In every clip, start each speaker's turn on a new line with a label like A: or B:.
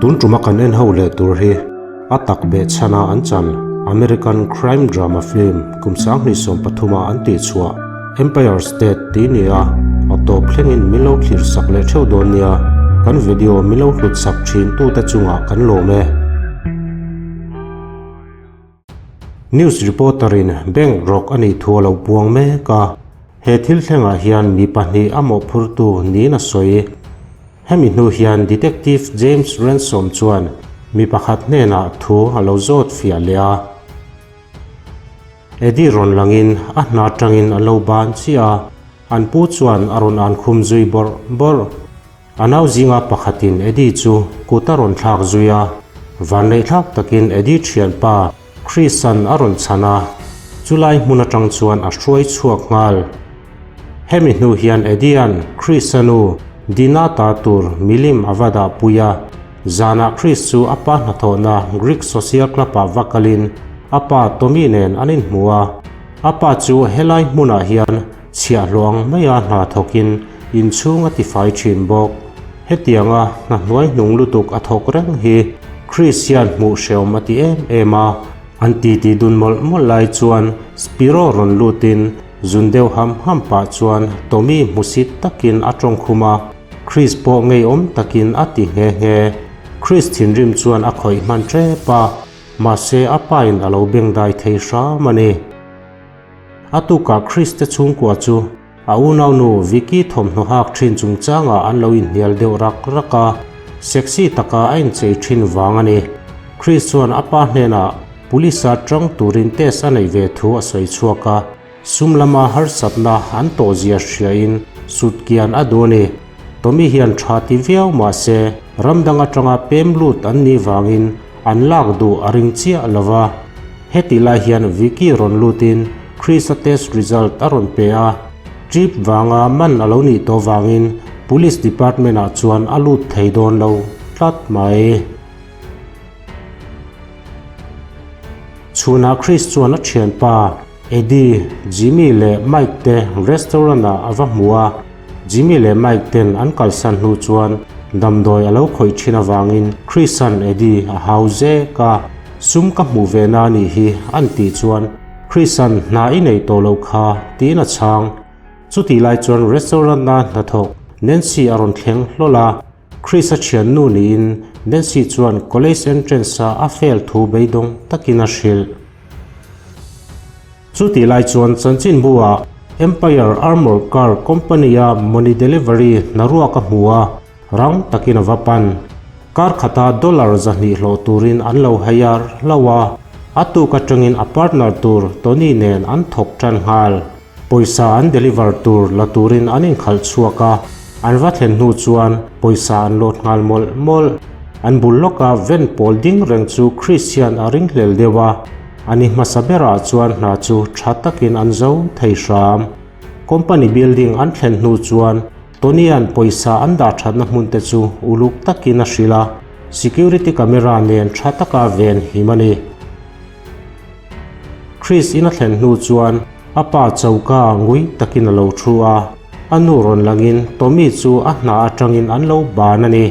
A: Tun tuma kan en ho leh tur hi a tak beh chhana an chan American crime drama film kum 2013 a an tihchhuah Empire State tih ni a, a tawp thlengin min lo thlir sak leh theuh dawn nia, kan video min lo hlut sak thin tute chungah kan lawm e. News reporter in bank rawk a nih thu a lo puang mek a, he thil thlengah hian mi pahnih a mawhphurtu niin a sawi. Hemi hnu hian Detective James Ransom chuan mi pakhat hnenah thu a lo zawt fiah leh a. Eddie rawn langin a hna tangin a lo ban chiah a, an pu chuan a rawn an khum zui bawrh bawrh. A nau zinga pakhatin Eddie chu kut a rawn thlak zui a, vanneihthlak takin Eddie thianpa Chris-a'n a rawn chhan a, chulai hmun atang chuan a hruai chhuak nghal. Hemi hnu hian Eddie-a'n Chris-a nu Dina ta tur milim a va dah pui a, zanah Chris chu a pa hnathawhna Greek Social Club-ah va kalin a pa Tommy nen an inhmu a, a pa chu helai hmunah hian Chhiahhlawh ang maia hna thawkin inchhung a tifai thin bawk. Hetianga hna hnuai hnung lutuk a thawk reng hi Chris hian hmuh hreawm a ti em em a. An titi dun mawlh mawlh lai chuan Spiro rawn lutin zun deuh ham ham pah chuan Tommy hmusit takin a tawngkhum a, Chris pawh ngeiawm takin a ti nghe nghe. Chris thinrim chuan a khawih hman tep a, mahse a pain a lo bengdai thei hram a ni. A tukah Chris te chhungkua chu a unaunu Vicky thawmhnaw hak thin chungchangah an lo inhnial deuh rak rak a, sexy taka a inchei thin vang a ni. Chris chuan a pa hnenah police-a tang turin test a neih ve thu a sawi chhuak a, sum lama harsatna an tawhzia hriain sutkian a duh a ni. Tommy hian tha ti viau mah se ram dang atanga pem lut an nih vangin an lak duh a ring chiah lo va. Heti lai hian Vicky rawn lutin Chris-a test result a rawn pe a, trip vanga man a lo nih tawh vangin Police Department-ah chuan a lut thei dawn lo tlat mai. Chhunah Chris chuan a thianpa Eddie, Jimmy leh Mike te restaurant-ah a va hmu a, Jimmy leh Mike ten an kalsan hnu chuan damdawi a lo khawih thin avangin Chris-a'n Eddie a hau zek a, Sum ka hmuh ve na anih hi an tih chuan Chris-a'n hna i nei tawh lo kha tiin a chhang. Chutih lai chuan restaurant-a hnathawk Nancy a rawn thleng hlawl a, Chris-a thiannu niin Nancy chuan college entrance-a a fail thu beidawng takin a hrilh. Chutih lai chuan chanchinbu-ah Empire Armour Car Company-a money delivery hna ruak a hmu a, rang takin a va pan. Kar khata dollar 200 hlawh turin an lo hire hlauh a, a tuk atangin a partner tur Tony nen an thawk tan nghal. Pawisa an deliver tur la turin an inkhalh chhuak a, an va thlen hnu chuan pawisa an load nghal mawlh mawlh. An bul lawka van pawl ding reng chu Chris hian a ringhlel deuh a, a ni hmasa berah chuan hna chu tha takin an zo thei hram. Company building an thlen hnu chuan Tony-a'n pawisa an dah thatna hmun te chu uluk takin a hrilh a, security camera nen tha taka ven him a ni. Chris in a thlen hnu chuan a pa choka ngui takin a lo thu a, a nu rawn langin Tommy chu a hna atangin an lo ban a ni.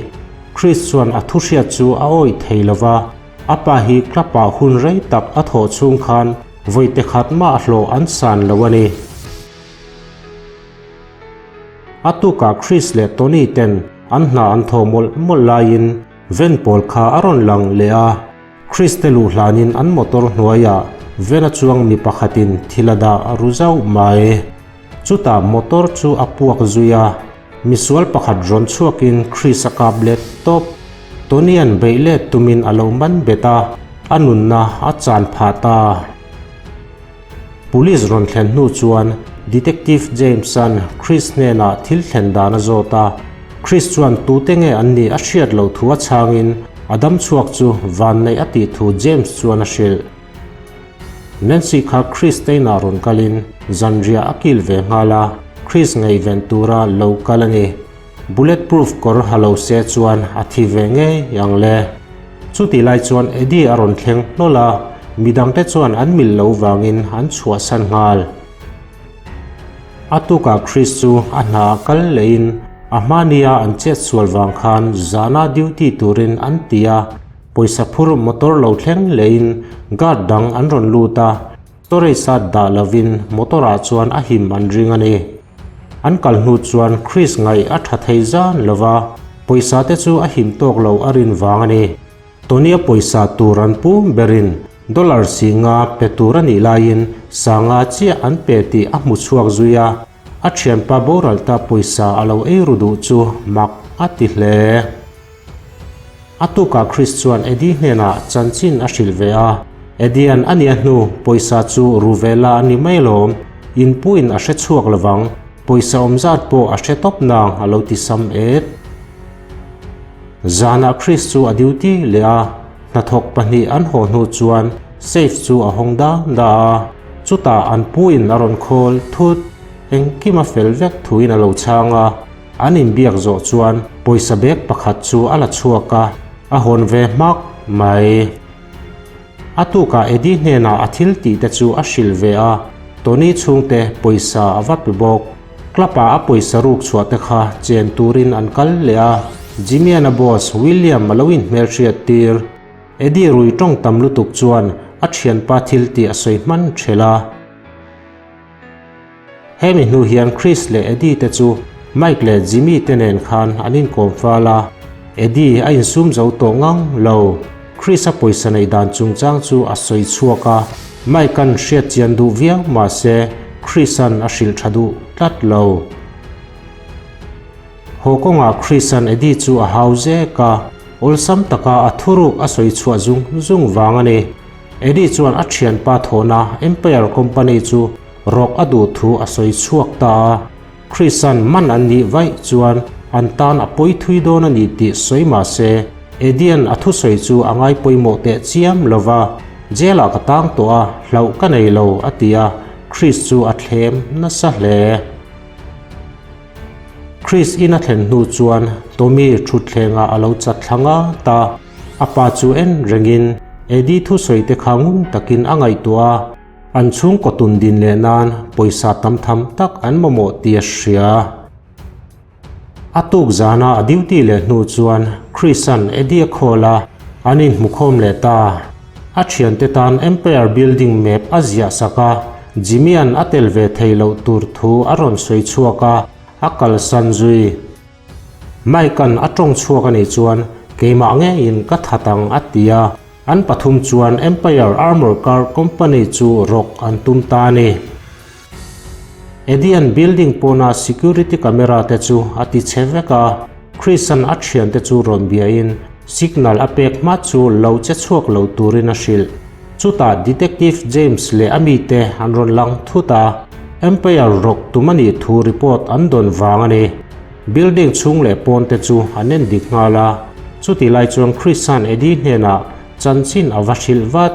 A: Chris chuan a thu hriat chu a awih thei lo va, a pa hi club ah hun rei tak a thawh chhung khan vawi te khat mah hlawh an san lo a ni. A tukah Chris leh Tony ten an hna an thawh mawlh mawlh laiin van pawl kha a rawn lang leh a. Chris te luh hlanin an motor hnuaiah van a chuang mi pakhatin thil a dah a ru zauh mai. Chutah motor chu a puak zui a, misual pakhat rawn chhuakin Chris a kap let tawp. Tony-a'n beih let tumin a lo man bet a, a nunna a chan phah ta. Police rawn thlen hnu chuan Detective James-a'n Chris hnenah thil thlen dan a zawt a, Chris chuan tute nge an nih a hriat loh thu a chhangin a dam chhuak chu vanneih a tih thu James chuan a hrilh. Nancy kha Chris Stein-ah rawn kalin zanriah a kil ve nghal a, Chris ngaihven tura lo kal a ni. Bulletproof kawr ha lo se chuan a thi ve ngei ang le. Chutih lai chuan Eddie a rawn thleng hlawl a, midangte chuan an mil lo vangin an chhuahsan nghal. A tukah Chris chu a hna ah kal lehin a hma nia an chet sual vang khan zana duty turin an ti a, pawisa phur motor lo thleng lehin guard dang an rawn lut a, storage a dah lovin motor ah chuan a him an ring a ni. An kal hnu chuan Chris ngaih a tha thei zan lova, pawisa te chu a him tawk lo a rin vang a ni. Tony-a pawisa tur an pu berin dollar singa pe tur a nih laiin sanga chiah an pe tih a hmu chhuak zui a, a thianpa boral ta pawisa a lo ei ru duh chu mak a ti hle. A tukah Chris chuan Eddie hnenah chanchin a hrilh ve a, Eddie-a'n a nia hnu pawisa chu ru ve la a ni mai lawm, in puin a hre chhuak lovang, pawisa awm zat pawh a hre tawp nang a lo ti sam et. Zanah Chris chu a duty leh a, hnathawk pahnih an haw hnu chuan safe chu a hawng da da a, chutah an puin a rawn khawl thut, engkim a fel vek thuin a lo chhang a, an inbiak zawh chuan pawisa bag pakhat chu a la chhuak a, a hawn ve hmak mai. A tukah Eddie hnenah a thil tih te chu a hrilh ve a, Tony chhungte pawisa a va pe bawk. Club ah a pawisa ruk chhuah te kha chen turin an kal leh a, Jimmy-a'n a boss William a lo inhmelhriat tir. Eddie rui tawng tam lutuk chuan a thianpa thil tih a sawi hman thelh a. Hemi hnu hian Chris leh Eddie te chu Mike leh Jimmy te nen khan an inkawm fal a, Eddie a insum zo tawh ngang lo. Chris a pawisa neih dan chungchang chu a sawi chhuak a, Mike-a'n hriat chian duh viau mah se Chris-a'n a hrilh tha duh tlat lo. Haw kawngah Chris-a'n Eddie chu a hau zek a, awlsam taka a thuruk a sawi chhuah zung zung vang a ni. Eddie chuan a thianpa thawhna Empire Company chu rawk a duh thu a sawi chhuak ta a, Chris-a'n man an nih vaih chuan an tan a pawi thui dawn a ni tih sawi mah se, Eddie-a'n a thusawi chu a ngai pawimawh teh chiam lo va, Jail-ah ka tang tawh a, hlauh ka nei lo, a ti a, Chris chu a thlem nasa hle. Chris in a thlen hnu chuan Tommy thutthlengah a lo chat thla ngat a, a pa chu en rengin Eddie thusawi te kha ngun takin a ngaihtuah a, an chhungkaw tun din leh nan pawisa tam tham tak an mamawh tih a hria. A tuk zana a duty leh hnu chuan Chris-a'n Eddie a call a, an inhmukhawm leh ta. A thiante tan Empire Building map a ziah sak a, Jimmy-a'n a tel ve thei loh tur thu a rawn sawi chhuak a, a kalsan zui. Mike-a'n a tawng chhuak a nih chuan keimah ngeiin ka that ang a ti a, an pathum chuan Empire Armour Car Company chu rawk an tum ta a ni. Eddie-a'n building pawna security camera te chu a ti chhe vek a, Chris-a'n a thiante chu rawn biain signal a pek hma chu lo che chhuak lo turin a hrilh. Chutah Detective James leh a mite an rawn lang thut a, Empire rawk tum a nih thu report an dawn vang a ni. Building chhung leh pawn te chu an en dik nghal a, chutih lai chuan Chris-a'n Eddie hnenah chanchin a va hrilh vat.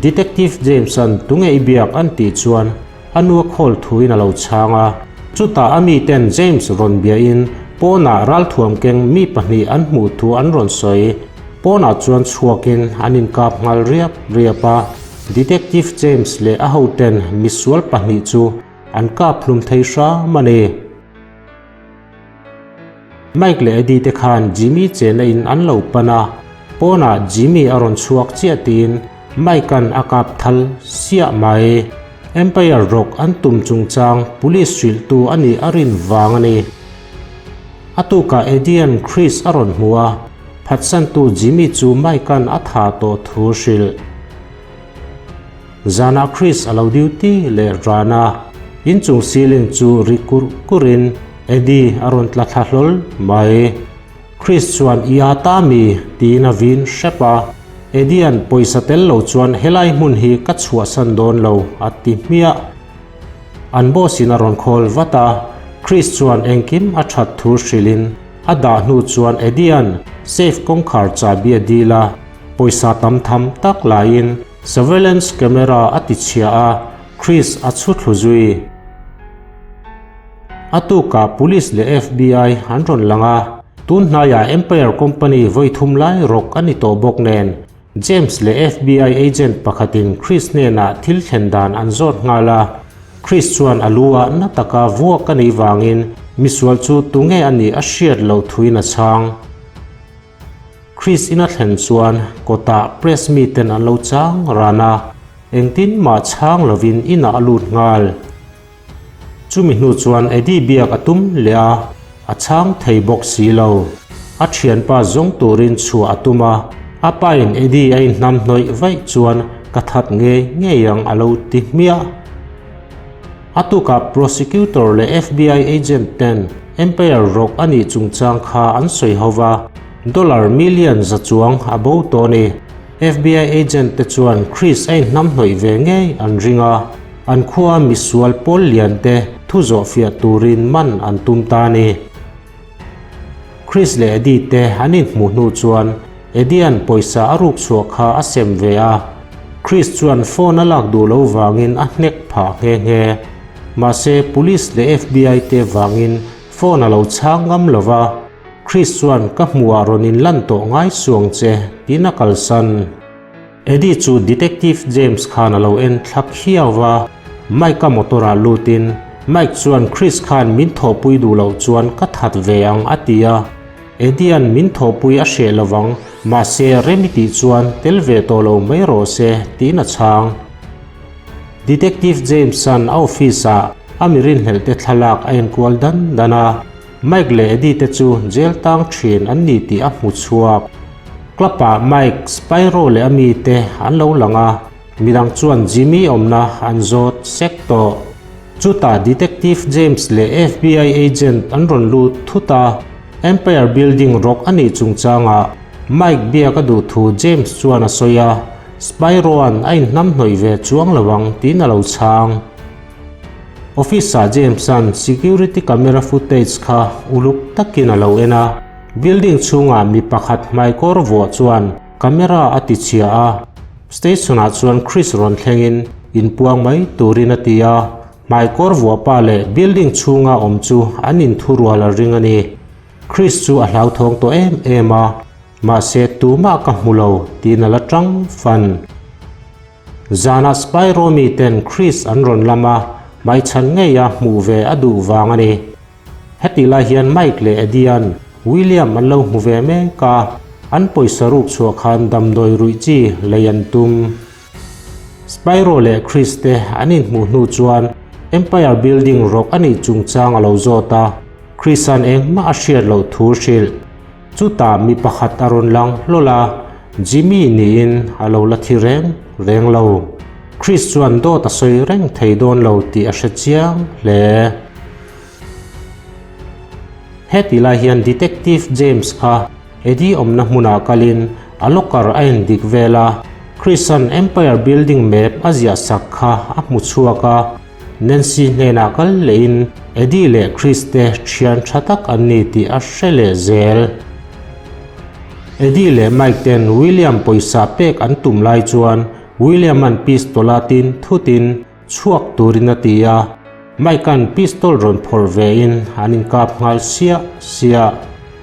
A: Detective James-a'n tunge i biak an tih chuan a nu a call thuin a lo chhang a. Chutah a miten James rawn biain pawnah ralthuam keng mi pahnih an hmuh thu an rawn sawi. Pawnah chuan chhuakin an inkap nghal riap riap a. Detective James leh a hoten misual pahnih chu an kap hlum thei hram a ni. Mike leh Eddie te khan Jimmy chenna in an lo pan a, pawnah Jimmy a rawn chhuak chiah tiin Mike-a'n a kap thal siah mai. Empire rawk an tum chungchang police hrilhtu a nih a rin vang a ni. A tukah Eddie-a'n Chris a rawn hmu a, phatsantu Jimmy chu Mike-a'n a tha tawh thu hrilh. Zanah Chris a lo duty leh ran a, inchung ceiling chu ri kurh kurhin Eddie a rawn tla thla hlawl mai. Chris chuan I a ta mi? tiin a vin hrep a, Eddie-a'n pawisa tel lo chuan helai hmun hi ka chhuahsan dawn lo a ti hmiah. An boss in a rawn call vat a, Chris chuan engkim a that thu hrilhin a dah hnu chuan Eddie-a'n safe kawngkhar chahbi a dil a, Pawisa tam tham tak laiin surveillance camera a ti chhia a, Chris a chhu thlu zui. A tukah Police leh FBI an rawn lang a, tun hnaiah Empire Company vawi thum lai rawk a ni tawh bawk nen, James leh FBI agent pakhatin Chris hnenah thil thlen dan an zawt nghal a. Chris chuan a lu ah na taka vuak a nih vangin misual chu tunge a nih a hriat loh thuin a chhang. Chris in a thlen chuan kawtah press miten an lo chang ran a, engtin mah chhang lovin inah a lut nghal. Chumi hnu chuan Eddie biak a tum leh a, a chhang thei bawk si lo. A thianpa zawng turin chhuah a tum a, a pain Eddie a inhnam hnawih vaih chuan ka that ngei ngei ang a lo ti hmiah. A tukah prosecutor leh FBI agent ten Empire rawk a nih chungchang kha an sawi ho va, dollar million za chuang a bo tawh a ni. FBI agent te chuan Chris a inhnam hnawih ve ngei an ring a. An khua misual pawl lian te thu zawh fiah turin man an tum ta a ni. Chris leh Eddie te an inhmuh hnu chuan Eddie-a'n pawisa a ruk chhuah kha a sem ve a. Chris chuan phone a lak duh lo vangin a hnek phah nghe nghe. Mahse police leh FBI te vangin phone a lo chhang ngam lo va. Chris chuan ka hmuhah rawn inlan tawh ngai suang che tiin a kalsan. Eddie chu Detective James khan a lo en thla khiau va, Mike-a motor-ah lutin, Mike chuan Chris khan min thawhpui duh loh chuan ka that ve ang a ti a. Eddie-a'n min thawhpui a hreh lovang, mahse rem i tih chuan tel ve tawh lo mai rawh se tiin a chhang. Detective James-a'n a office-ah a mi rinhlelhte thlalak a enkual dan dan a. Mike leh Eddie te chu jail tang thin an ni tih a hmu chhuak. Club ah Mike, Spyro leh a mi te an lo lang a, midang chuan Jimmy awmna an zawt sek tawh. Chutah Detective James leh FBI agent an rawn lut thut a, Empire Building rawk a nih chungchangah Mike biak a duh thu James chuan a sawi a, Spyro-a'n a inhnamhnawih ve chuang lo ang tiin a lo chhang. Office-ah James-a'n security camera footage kha uluk takin a lo en a, building chhungah mi pakhat hmaikawr vuah chuan camera a ti chhia a, station-ah chuan Chris rawn thlengin inpuang mai turin a ti a, hmaikawr vuah pa leh building chhunga awm chu an inthurual a ring a ni. Chris chu a hlauthawng tawh em em a, mahse tumah ka hmu lo tiin a la tang fan. Zanah Spyro miten Chris an rawn lam a, hmaichhan ngeia hmuh ve a duh vang a ni. Hetih lai hian Mike leh Eddie-a'n William an lo hmu ve mek a, an pawisa ruk chhuah khan damdawi ruih chi lei an tum. Spyro leh Chris te an inhmuh hnu chuan Empire Building rawk a nih chungchang a lo zawt a, Chris-a'n engmah a hriat loh thu hrilh. Chutah mi pakhat a rawn lang hlawl a, Jimmy niin a lo la thi reng reng lo. Chris chuan dawt a sawi reng thei dawn lo tih a hre chiang hle. Heti lai hian Detective James kha Eddie awmna hmunah kalin a locker a endik vel a, Chris-a'n Empire Building map a ziah sak kha a hmu chhuak a. Nancy hnenah kal lehin Eddie leh Chris te thian tha tak an ni tih a hre leh zel. Eddie leh Mike ten William pawisa pek an tum lai chuan William-a'n pistol a tin thutin chhuak turin a ti a, Mike-a'n pistol rawn phawrh vein an inkap nghal siah siah.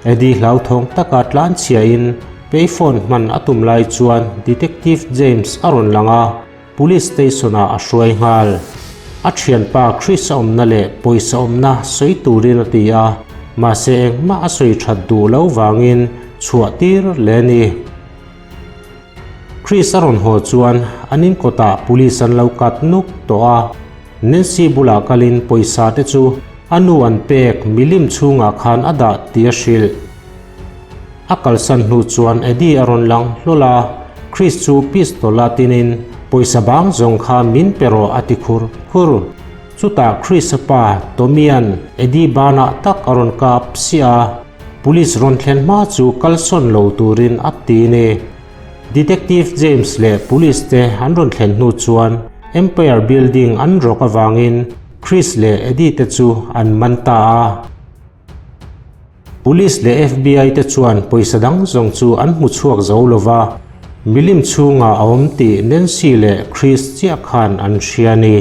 A: Eddie hlauthawng taka tlanchhiain payphone hman a tum lai chuan Detective James a rawn lang a, Police station ah a hruai nghal. A thianpa Chris a awmna leh pawisa awmna sawi turin a ti a, mahse engmah a sawi that duh lo vangin chhuah tir leh a ni. Chris a rawn haw chuan an in kawtah police an lo kat nuk tawh a, Nancy bulah kalin pawisa te chu a nu an pek milim chhungah khan a dah tih a hrilh. A kalsan hnu chuan Eddie a rawn lang hlawl a, Chris chu pistol a tinin pawisa bang zawng kha min pe rawh a ti khur khur. Chutah Chris-a pa Tommy-a'n Eddie banah tak a rawn kap siah a, police rawn thlen hma chu kalsawn lo turin a ti ni. Detective James leh police te an rawn thlen hnu chuan Empire Building an rawk avangin Chris leh Eddie te chu an man ta a. Police leh FBI te chuan pawisa dang zawng chu an hmu chhuak zo lo va, milim chhungah a awm tih Nancy leh Chris chiah khan an hria a ni.